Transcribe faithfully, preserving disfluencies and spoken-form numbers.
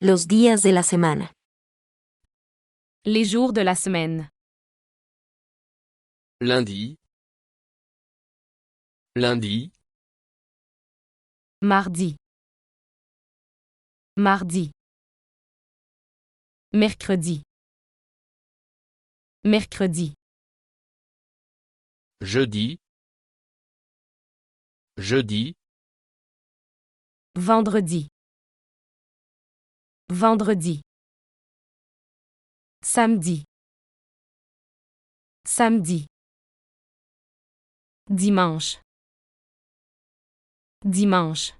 Los días de la semana. Les jours de la semaine. Lundi. Lundi. Mardi. Mardi. Mercredi. Mercredi. Jeudi. Jeudi. Vendredi. Vendredi. Samedi. Samedi. Dimanche. Dimanche.